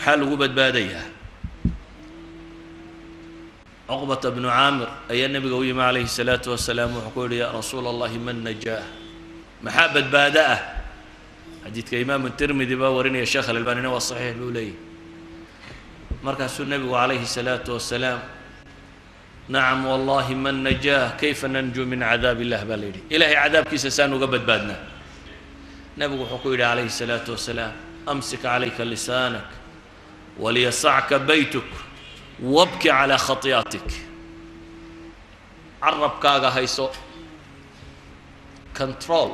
Maxaa lagu badbaadayaa? Cuqbata bnu Caamir ayaa nebiga u yimi calayhi salaatu wasalaam. Wuxuu ku yidhi: "Yaa Rasuula Allahi, man najaah? Maxaa badbaado ah?" Xadiidka Imaamu Tirmidi baa warinaya, Sheekh Alalbanina waa saxiix buu leeyahy. Markaasuu nebigu calayhi salaatu wasalaam: "Nacam wallahi, man najaah? Kayfa nanju min cadaab illah?" baa la yidhi. Ilahay cadaabkiisa saan uga badbaadnaa? Nebigu wuxuu ku yidhi calayhi salaatu wasalaam: "Amsik calayka lisaanak, waliyasacka baytuk, wabki calaa khati'atik." Carabkaaga hayso, control.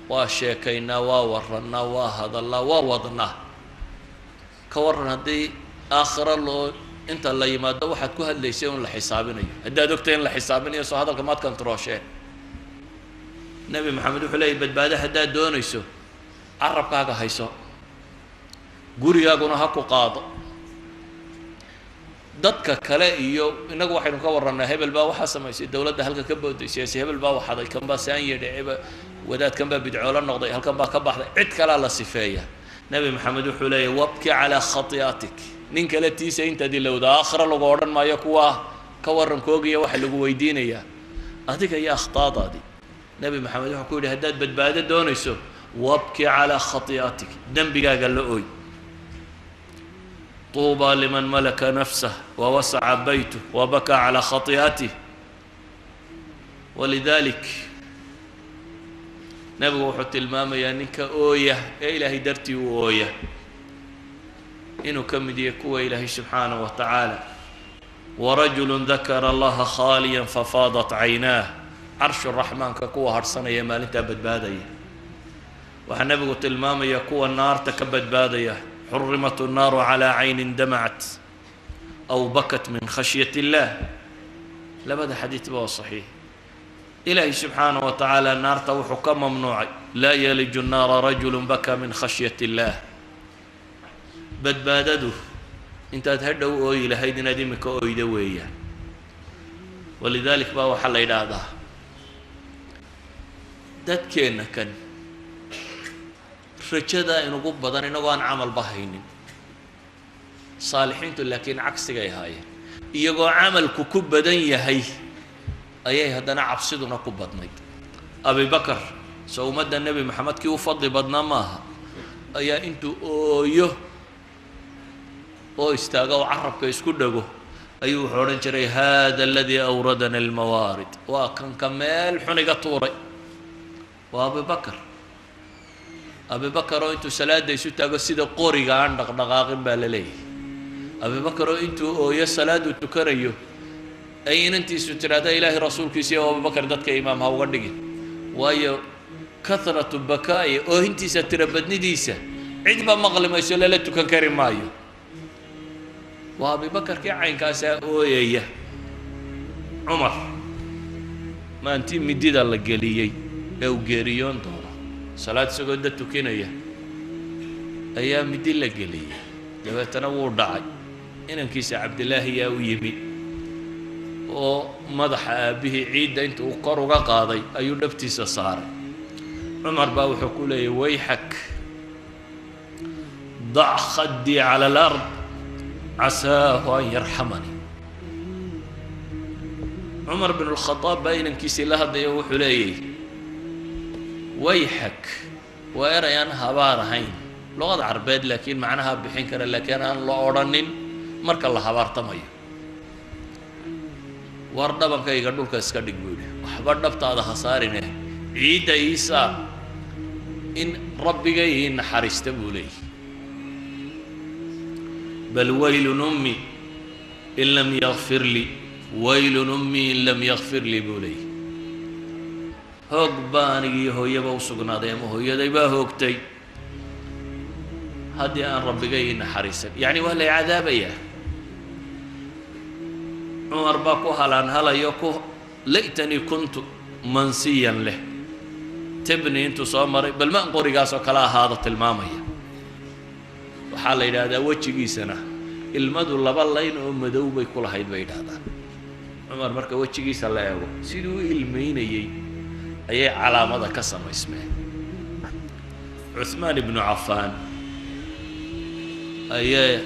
Waa sheekaynaa, waa warannaa, waa hadallaa, waa wadnaa. Ka warran haddii aakhiro loo inta la yimaado waxaad ku hadlaysay un la xisaabinayo? Haddaad ogtay in la xisaabinayo, soo hadalka maad controlsheen? Nebi Maxamed wuxuu leeyay: badbaado haddaad doonayso, carabkaaga hayso, gurigaaguna ha ku qaado. Dadka kale iyo innagu waxaynu ka warrannaa: hebel baa waxaa samaysay, dowladda halka ka booday, siyaasi hebel baa waxaday, kan baa saan yedhi, wadaadkan baa bidcoolo noqday, halkan baa ka baxday, cid kalaa la sifeeya. Nebi Maxamed wuxuu leeyahy: "Wabki calaa khati'atik." Nin kale tiisa intaad ilowda, aakhira lagu odhan maayo kuwaa ka warrankoogiya, waxa lagu weydiinayaa adiga iyo akhtaadaadii. Nebi Maxamed wuxuu ku yidhi: haddaad badbaado doonayso, wabki calaa khati'atik, dembigaaga la ooy. Tuuba liman malaka nafsah wawasaca baytuh wabakaa calaa khati'atih. Walidalik nebigu wuxuu tilmaamayaa ninka ooya ee Ilaahay dartii u ooya inuu ka mid yahay kuwa Ilaahay subxaanaه wa tacaala: "Warajulu dakara Allaha khaaliya fafaadat caynaah." Carshu raxmaanka kuwa harhsanaya maalintaa badbaadaya. Waxaa nebigu tilmaamaya kuwa naarta ka badbaadaya: "Xurimat الnaaru calى caynin damacat aw bakat min khashyaة illah." Labada xadiidba waa saxiix. Ilaahay subxaanaه wa tacaala naarta wuxuu ka mamnuucay: "Laa yaliju الnaara rajulu baka min khashyaة illah." Badbaadadu intaad hadhow ooyi lahayd inaad imika oyda weeyaan. Walidalik baa waxaa la yidhaahdaa dadkeenna kan rajada inugu badan inagoo aan camalba haynin. Saalixiintu laakiin cagsigay ahaayeen: iyagoo camalku ku badan yahay ayay haddana cabsiduna ku badnayd. Abibakar, soo ummadda Nebi Maxamed kii u fadli badnaa maaha, ayaa intuu ooyo oo istaago oo carabka isku dhago ayuu wuxuu odhan jiray: "Hada aladii awradana almawaarid." Waa kanka meel xun iga tuuray. Waa Abibakar. Abibakar oo intuu salaada isu taago sida qoriga aan dhaqdhaqaaqin baa la leeyahay. Abibakar oo intuu ooyo salaaduu tukanayo ay inantiisu tidhahda: "Ilaahay rasuulkiisa iyo Abubakar dadka imaam ha uga dhigin, waayo kathratu bakaa'i, oohintiisa tira badnidiisa cidba maqli mayso, lala tukan kari maayo." Waa Abibakarkii caynkaasaa ooyaya. Cumar, maantii midida la geliyey ee uu geeriyoon doono, salaad isagoo dad tukinaya ayaa midi la geliyey, dabeetana wuu dhacay. Inankiisa Cabdilaahi yaa u yimi oo madaxa aabbihii ciidda inta uu kor uga qaaday ayuu dhabtiisa saaray. Cumar baa wuxuu ku leeyay: "Wayxak, dac khaddii cala alard, casaahu an yarxamani." Cumar bin lkhadaab baa inankiisii la hadlaya, wuxuu leeyay: "Wayxak." Waa eray aan habaar ahayn luqada Carbeed, laakiin macnaha bixin kara, laakiin aan la odhanin marka la habaartamayo. "War dhabankayga dhulka iska dhig," buu yidhi. "Waxba dhabtaada ha saarine, ciidda ii saar in Rabbigay ii naxariista," buu leeyahy. "Bal waylun ummi in lam yakfir lii, waylun ummi in lam yakfir lii," buu leeyahy. Hoog baa anigii hooyaba u sugnaaday, ama hooyaday baa hoogtay, haddii aan Rabbigay ii naxariisan, yacni waa lay cadaabayaa. Cumar baa ku halaan halayo ku "laytanii kuntu mansiyan" leh, tebni intuu soo maray bal maan qorigaas oo kale ahaado tilmaamaya. Waxaa la yidhaahdaa wejigiisana ilmadu laba layn oo madow bay ku lahayd, bay yidhahdaan. Cumar marka wejigiisa la eego siduu u ilmeynayey ayay calaamada ka samaysmeen. Cuhmaan ibnu Cafaan Ayaa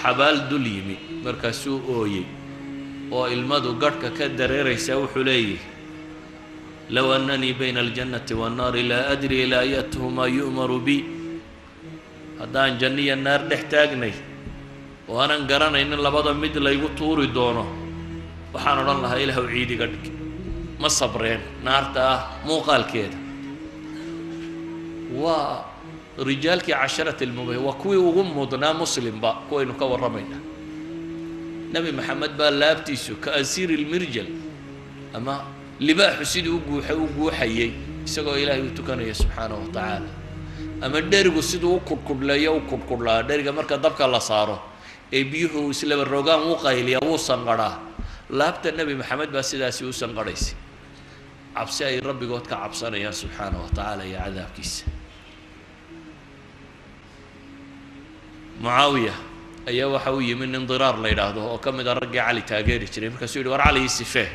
xabaal dul yimi, markaasuu ooyey oo ilmadu garhka ka dareeraysaa. Wuxuu leeyahy: "Low annanii bayna aljannati waannaari laa adri ilaa ayatuhumaa yu'maru bi." Haddaan janno iyo naar dhex taagnay oo aanan garanaynin labada mid laygu tuuri doono, waxaan odhan lahaa: "Ilaahu ciid iga dhig, ma sabreen naarta ah muuqaalkeeda." Waa rijaalkii casharati almubashir, waa kuwii ugu mudnaa muslimba kuwaynu ka warramaynaa. Nebi Maxamed baa laabtiisu ka asiiri lmirjal ama libaaxu sidii u guuxay u guuxayay isagoo Ilaahay u tukanaya subxaanahu wa tacaala, ama dherigu siduu u kudhkudhleeyo u kudhkudhlaa. Dheriga marka dabka la saaro ee biyuhu islaba rogaan, wuu qayliyaa, wuu sanqadhaa. Laabta Nebi Maxamed baa sidaasi u sanqadhaysay, cabsi ay rabbigood ka cabsanayaan subxaanahu wa tacaala iyo cadaabkiisa. Mucaawiya ayaa waxa u yimi nin Diraar la yidhaahdo oo ka mid a raggii Cali taageeri jiray. Markaasuu yidhi: "War, Cali ii sifee."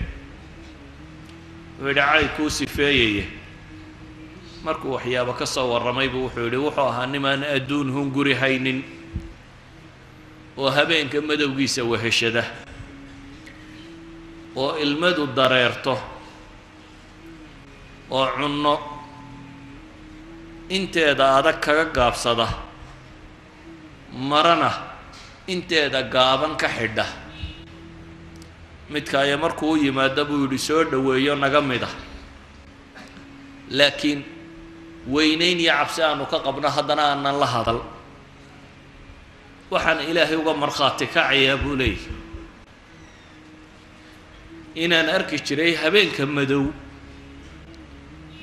Wuxuu yidhi: "Cali kuu sifeeyaya." Markuu waxyaabo ka soo warramay buu wuxuu yidhi: "Wuxuu ahaa nimaan adduun hunguri haynin oo habeenka madowgiisa weheshada oo ilmadu dareerto oo cunno inteeda adag kaga gaabsada, marana inteeda gaaban ka xidha. Midkaaya markuu u yimaado," buu yidhi, "soo dhoweeyo naga mid ah, laakiin weynayn iyo cabsi aanu ka qabno haddana aanan la hadal. Waxaan Ilaahay uga markhaati kacayaa," buu leeyahy, "inaan arki jiray habeenka madow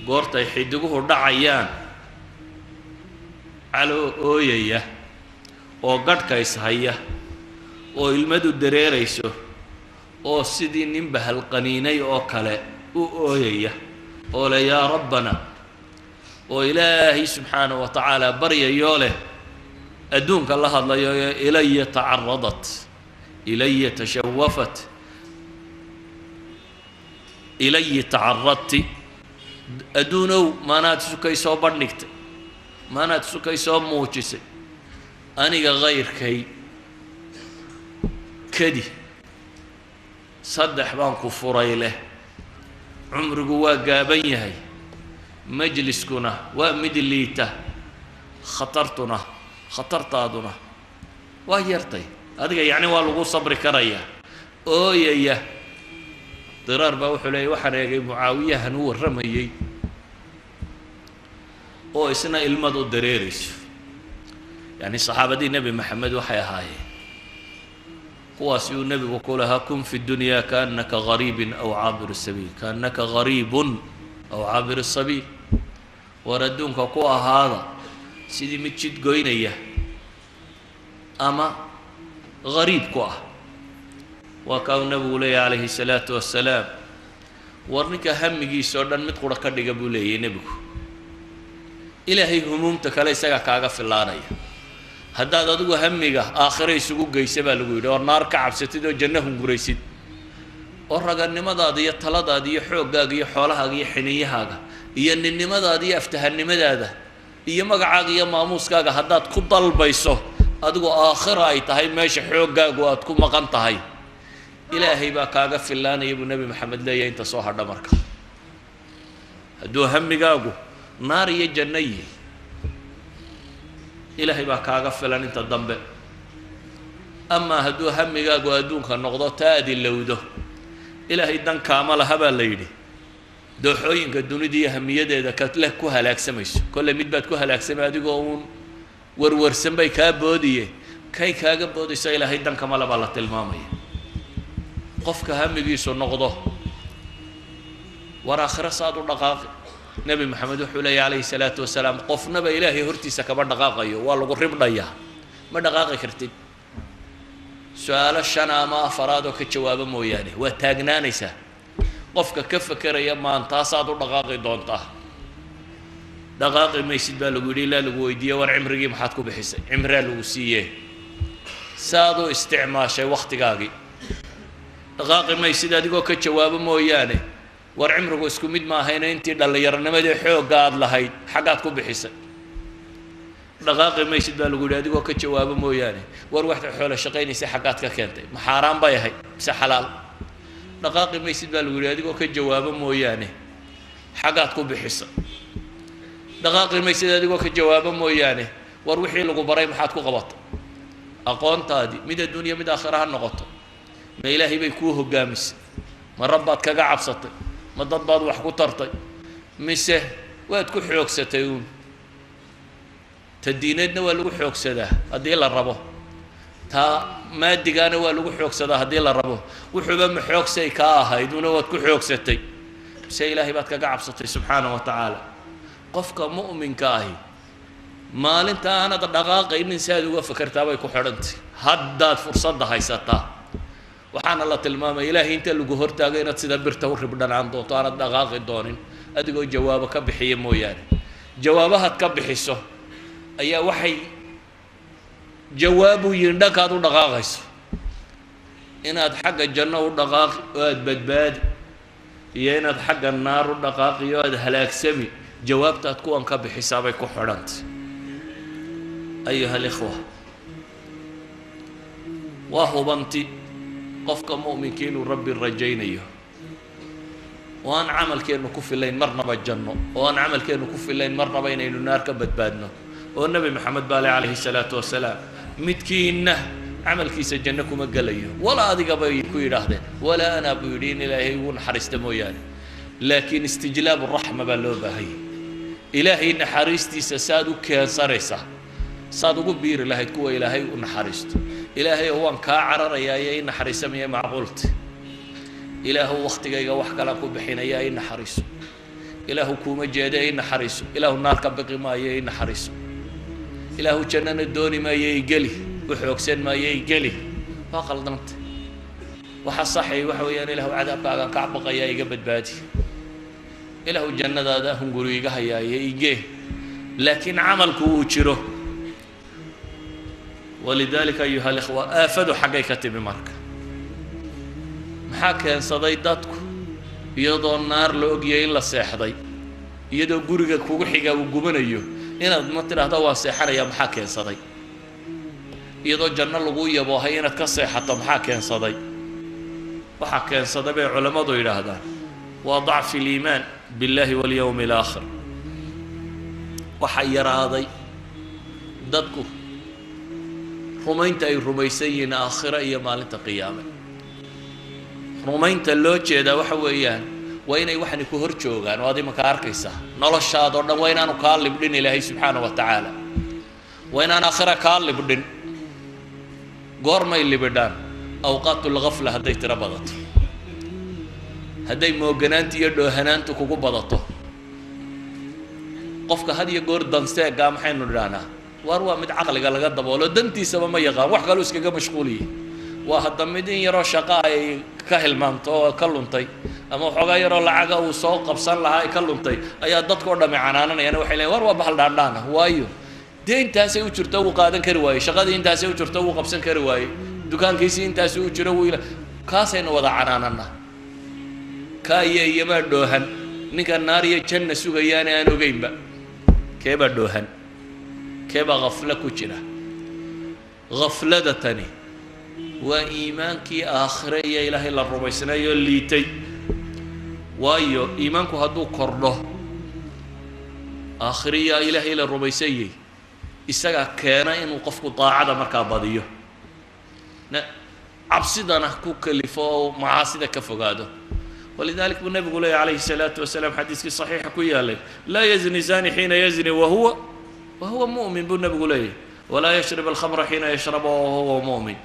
goortay xidiguhu dhacayaan caloo ooyaya oo gadhka ishaya oo ilmadu dareerayso oo sidii nin bahalqaniinay oo kale u ooyaya oo leh 'Yaa Rabbana,' oo Ilaahay subxaanahu wa tacaala baryayoo leh, adduunka la hadlayo: 'Ilaya tacaradat, ilaya tashawafat, ilayi tacaradti. Adduunow, maanaad isukay soo bandhigtay, maanaad isukay soo muujisay, aniga kayrkay kadi saddex baan ku furay leh. Cumrigu waa gaaban yahay, majliskuna waa mid liita, khatartuna khatartaaduna waa yartay adiga, yacni waa lagu sabri karayaa.' Ooyaya." Diraar baa wuxuu leeyay: "Waxaan eegay Mucaawiyahan u warramayey oo isna ilmad u dareerayso." Yacni saxaabadii Nebi Maxamed waxay ahaayeen kuwaasi uu nebigu ku lahaa: "Kun fi dunya kaannaka gariibin aw caabiru sabiil, kaannaka gariibun aw caabiru sabiil." War, adduunka ku ahaada sidii mid jid goynaya ama gariib ku ah. Waa kaa uu nebigu leeyahy calayhi salaatu wassalaam: "War, ninka hamigiisa oo dhan mid qura ka dhiga," buu leeyahy nebigu, "Ilaahay humuumta kale isagaa kaaga filaanaya." Haddaad adigu hamiga aakhiro isugu geysa, baa lagu yidhi, oo naar ka cabsatid oo janno hunguraysid oo raganimadaada iyo taladaada iyo xooggaaga iyo xoolahaaga iyo xiniyahaaga iyo ninnimadaada iyo aftahanimadaada iyo magacaaga iyo maamuuskaaga haddaad ku dalbayso, adigu aakhira ay tahay meesha xooggaagu aad ku maqan tahay, Ilaahay baa kaaga filaanaya, buu Nebi Maxamed leeyahay, inta soo hadha. Marka hadduu hamigaagu naar iyo janno yihi, Ilaahay baa kaaga filan inta dambe. Amaa hadduu hamigaagu adduunka noqdo, taa aad ilowdo, Ilaahay dan kaama laha, baa la yidhi. Dooxooyinka dunida iyo hamiyadeeda kaleh ku halaagsamayso, kolley mid baad ku halaagsamay adigoo uun warwarsan bay kaa boodiye, kay kaaga boodayso Ilaahay dan kama le, baa la tilmaamaya. Qofka hamigiisu noqdo war aakhiro saad u dhaqaaqi, Nebi Maxamed wuxuu leeyahy calayhi salaatu wasalaam: qofnaba Ilaahay hortiisa kama dhaqaaqayo, waa lagu ribdhayaa, ma dhaqaaqi kartid su-aalo shan ama afaraad oo ka jawaabo mooyaane, waa taagnaanaysaa. Qofka ka fekeraya maantaasaad u dhaqaaqi doontaa, dhaqaaqi maysid, baa lagu yidhi, ilaa lagu weydiiye: war, cimrigii maxaad ku bixisay? Cimraa lagu siiye, saad u isticmaashay waktigaagii? Dhaqaaqi maysid adigoo ka jawaabo mooyaane. War, cimrigu isku mid ma ahayna, intii dhallinyaronimadii xoogga aada lahayd xaggaad ku bixisay? Dhaqaaqi maysid baa lagu yidhi adigoo ka jawaabo mooyaane. War waxaad xoolo shaqaynaysa xaggaad ka keentay, ma xaaraan bay ahayd mise xalaal? Dhaqaaqi maysid baa lagu yidhi adigoo ka jawaabo mooyaane, xaggaad ku bixisa. Dhaqaaqi maysid adigoo ka jawaabo mooyaane, war wixii lagu baray maxaad ku qabatay? Aqoontaadii mid adduunya mid aakhira ha noqoto, ma Ilaahay bay kuu hoggaamisay? Ma rabbaad kaga cabsatay? Ma dad baad wax ku tartay, mise waad ku xoogsatay uun? Ta diineedna waa lagu xoogsadaa haddii la rabo, taa maadigaana waa lagu xoogsadaa haddii la rabo. Wuxuuba ma xoogsay kaa ahayd una waad ku xoogsatay, mise Ilaahay baad kaga cabsatay subxaana wa tacaala? Qofka mu'minka ahi maalinta aanad dhaqaaqaynin si aad uga fakertaa bay ku xidhantay. Haddaad fursadda haysataa, waxaana la tilmaamaya Ilaahay inta lagu hortaago inaad sida birta u ribdhanaan doonto, aanad dhaqaaqi doonin adigoo jawaabo ka bixiya mooyaane. Jawaabahaad ka bixiso ayaa waxay jawaabu yihiin dhankaad u dhaqaaqayso, inaad xagga janno u dhaqaaqi oo aada badbaadi iyo inaad xagga naar u dhaqaaqi oo aada halaagsami. Jawaabtaad kuwan ka bixisaa bay ku xidhantay. Ayuha alikhwa, waa hubanti qofka mu'minka inuu Rabbi rajaynayo, oo aan camalkeennu ku filayn marnaba janno, oo aan camalkeennu ku filayn marnaba inaynu naar ka badbaadno, oo Nebi Maxamed baale calayhi salaatu wasalaam, midkiinna camalkiisa janno kuma gelayo, walaa adiga bay ku yidhaahdeen, walaa anaa buu yidhi, in Ilaahay ugu naxariista mooyaane. Laakiin istijlaabu raxma baa loo baahanyay. Ilaahay naxariistiisa saad u keensanaysaa, saad ugu biiri lahayd kuwa Ilaahay u naxariisto. Ilaahay oo waan kaa cararayaa iyo i naxariisamaya macquulta. Ilaahu waktigayga wax kalaan ku bixinayaa, i naxariiso. Ilaahu kuuma jeeda, i naxariiso. Ilaahu naar ka biqi maayo, i naxariiso. Ilaahu jannana dooni maayo, i geli, u xoogsan maayo, i geli. Waa qaldanta. Waxa saxay waxa weeyaan, Ilaahu cadaabkaagaan ka baqayaa, iga badbaadi. Ilaahu jannadaada hunguri iga hayaaye, igee. Laakiin camalku uu jiro. Walidaalika ayuha alikhwa, aafadu xaggay ka timi marka? Maxaa keensaday dadku iyadoo naar la ogyahay in la seexday, iyadoo guriga kugu xigaa uu gubanayo, inaad ma tidhaahdo waan seexanayaa? Maxaa keensaday iyadoo janno lagu yaboohay inaad ka seexato? Maxaa keensaday? Waxaa keensaday bay culammadu yidhaahdaan waa dacfi aliimaan biاllahi walyowmi alaakhir. Waxaa yaraaday dadku rumaynta ay rumaysan yihiin aakhiro iyo maalinta qiyaame. Rumaynta loo jeedaa waxa weeyaan waa inay waxani ku hor joogaan oo aad imanka arkaysaa noloshaadoo dhan. Waa inaanu kaa libdhin Ilaahay subxaana wa tacaala, waa inaan aakhira kaa libdhin. Goormay libidhaan? Awqaat lgafla hadday tiro badato, hadday mooganaanta iyo dhoohanaantu kugu badato. Qofka had iyo goor danseegaa maxaynu idhahnaa? Waar waa mid caqliga laga daboolo, dantiisaba ma yaqaan, wax kaluu iskaga mashquuliye. Waa hadda mid in yaroo shaqa ay ka hilmaamto oo ka luntay, ama waxoogaa yaroo lacaga uu soo qabsan lahaa ay ka luntay, ayaa dadkao dhami canaananayaan. Waxay leeyiin war waa bahal dhaandhaana, waayo dee intaasay u jirto wuu qaadan kari waayey, shaqadii intaasay u jirto wuu qabsan kari waayey, dukaankiisii intaasi u jiro wuu kaasaynu wada canaananaa. Kaa iyo iyamaa dhoohan? Ninka naar iyo janna sugayaana aan ogeynba, keebaa dhoohan? Keebaa khaflo ku jira? Khaflada tani waa iimaankii aakhire iyo Ilaahay la rumaysnaayoo liitay. Waayo iimaanku hadduu kordho, aakhire iyo Ilaahay la rumaysanyay, isagaa keena inuu qofku daacada markaa badiyo, na cabsidana ku kalifo oo macaasida ka fogaado. Walidalik buu nebigu leeyay calayhi salaatu wasalaam, xadiiskii saxiixa ku yaalay, laa yazni zani xiina yazni wahuwa mu'min buu nebigu leeyahy, walaa yashrib alkhamra xiina yashraba wahuwa mu'min.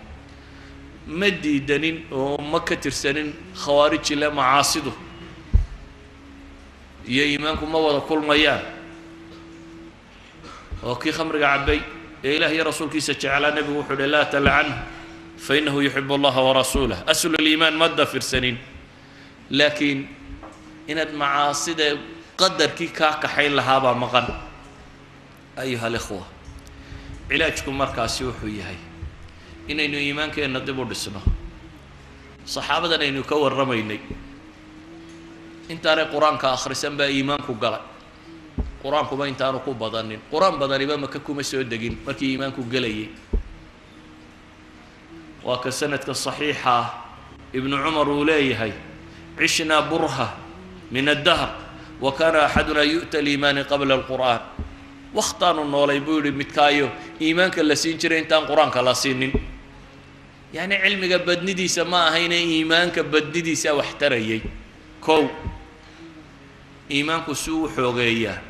Ma diidanin oo ma ka tirsanin khawaariji le macaasidu iyo iimaanku ma wada kulmayaan, oo kii khamriga cabbay ee Ilaah iyo rasuulkiisa jeclaa, nebigu wuxuu uhi laa talcanhu fainahu yuxibu allaha warasuulah. Aslu liimaan ma dafirsanin, laakiin inaad macaasida qadarkii kaa kaxayn lahaabaa maqan. Ayuha alikhwa, cilaajku markaasi wuxuu yahay inaynu iimaankeenna dib u dhisno. Saxaabadan aynu ka warramaynay intaanay qur-aanka akhrisan baa iimaanku galay. Qur-aankuba intaanu ku badanin, qur-aan badaniba Maka kuma soo degin markii iimaanku gelayay. Waa ka sanadka saxiixa ah Ibnu Cumar uu leeyahay: "عشنا برهة من الدهر وكان أحدنا يؤتى الإيمان قبل القرآن." Wakhtaanu noolay, buu yihi, midkaayo iimaanka la siin jiray intaan qur-aanka la siinin. Yacni cilmiga badnidiisa ma ahayne, iimaanka badnidiisa wax tarayay. Kow, iimaanku si uu xoogeeyaa,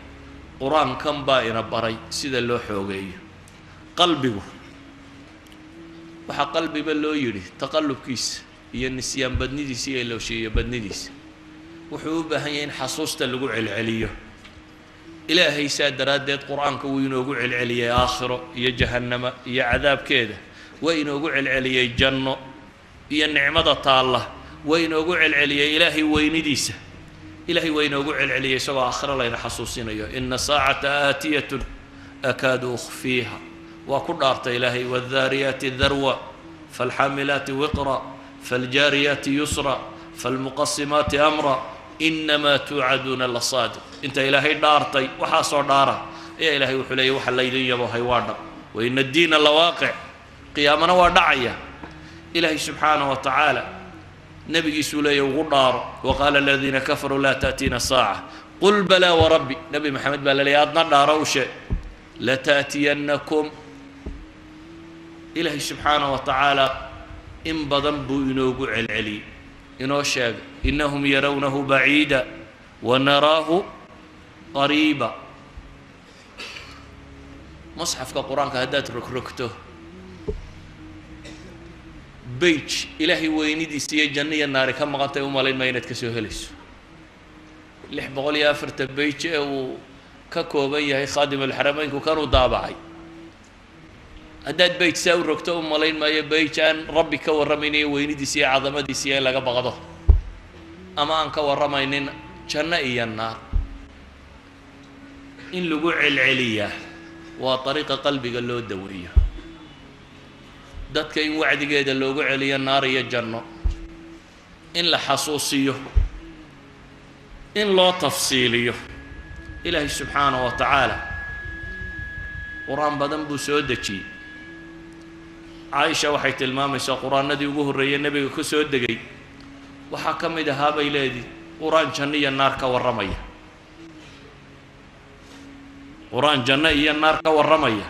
qur-aankan baa ina baray sida loo xoogeeyo qalbigu. Waxaa qalbiba loo yidhi taqallubkiisa iyo nisyaan badnidiisa iyo ilowshiiyo badnidiisa. Wuxuu u baahan yahay in xasuusta lagu celceliyo. Ilaahay saa daraaddeed qur-aanka wuu inoogu celceliyey aakhiro iyo jahannama iyo cadaabkeeda, waa inoogu celceliyey janno iyo nicmada taalla, waa inoogu celceliyey Ilaahay weynidiisa. Ilaahay waa inoogu celceliyey isagoo aakhiro layna xasuusinayo: "إن الساعة آتية أكاد أخفيها." Waa ku dhaartay Ilaahay: "والذاريات ذروا فالحاملات وقرا فالجاريات يسرا فالمقسمات أمرا إنما توعدون لصادق." Inta Ilaahay dhaartay, waxaasoo dhaara ayaa Ilahay wuxuu leeyay: waxa laydin yabohay waa dhab. "وإن الدين لواقع." Qiyaamana waa dhacaya. Ilaahay subxaanaه wa tacaala nebigiisuu leeya ugu dhaaro: "وقال الذين كفروا لا تأتينا الساعة قل بلى وربي." Nebi Maxamed baa la leeyay, adna dhaaro, u sheeg: "لتأتينكم." Ilaahay subxaanaه wa tacaala in badan buu inoogu celceliyey, inoo sheegay: "إنهم يرونه بعيدا ونراه قريبا." Musxafka qur-aanka haddaad rogrogto, page Ilaahay weynidiisa iyo janno iyo naari ka maqantay u malayn maa inaad ka soo helayso. 604 page ee uu ka kooban yahay Khaadim Alxarameynku kanuu daabacay, haddaad page saa u rogto, u malayn maayo page aan Rabbi ka warramaynayo weynidiisa iyo cadamadiisa iyo in laga baqdo, ama aan ka warramaynin janno iyo naar. In lagu celceliyaa waa dariiqa qalbiga loo daweeyo. Dadka in wacdigeeda loogu celiyo, naar iyo janno in la xasuusiyo, in loo tafsiiliyo. Ilaahay subxaanaه wa tacaala qur-aan badan buu soo dejiyey. Caaisha waxay tilmaamaysaa qur-aanadii ugu horreeyey nebiga ku soo degay waxaa ka mid ahaa, bay leedii, qur-aan janno iyo naar ka warramaya, qur-aan janno iyo naar ka warramaya,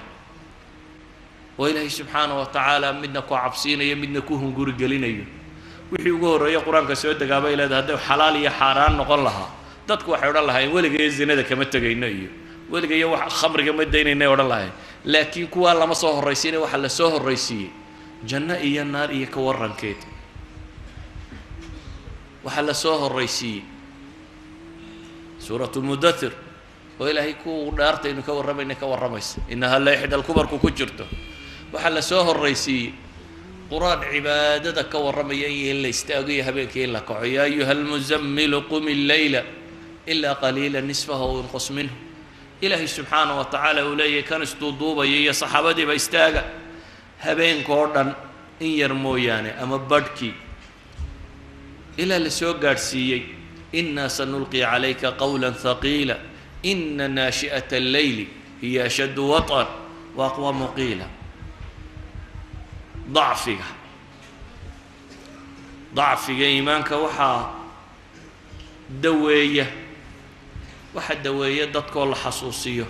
oo Ilaahay subxaana wa tacaala midna ku cabsiinayo, midna ku hunguri gelinayo. Wixii ugu horreeya qur-aanka soo degaa, bay leedahay, hadday xalaal iyo xaaraan noqon lahaa, dadku waxay odhan lahaayeen weligayo zinada kama tegayno iyo weligayo wax khamriga ma daynaynay odhan lahayn. Laakiin kuwaa lama soo horraysiinay, waxaa la soo horraysiiyey janno iyo naar iyo ka warrankeed. Waxaa la soo horraysiiyey Suuratu Mudathir, oo Ilaahay ku dhaartaynu ka warramayna ka warramaysa, "إنها لإحدى الكبر" ku jirto. Waxaa la soo horraysiiyey qur-aan cibaadada ka warramaya iyo in la istaago iyo habeenkii in la kaco: "يا أيها المزمل قم الليل إلا قليلا نصفه أو انقص منه." Ilaahay subxaana wa tacaala uu leeyahay kan isduuduubaya iyo saxaabadiiba: istaaga habeenka oo dhan in yar mooyaane ama badhkii, ilaa la soo gaadhsiiyey "إنا سنلقي عليك قولا ثقيلا إن ناشئة الليل هي أشد وطئا وأقوم قيلا." Dacfiga iimaanka waxaa daweeya, waxa daweeya dadkoo la xasuusiyo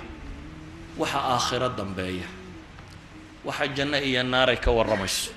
waxa aakhiro dambeeya, waxa janno iyo naaray ka warramayso.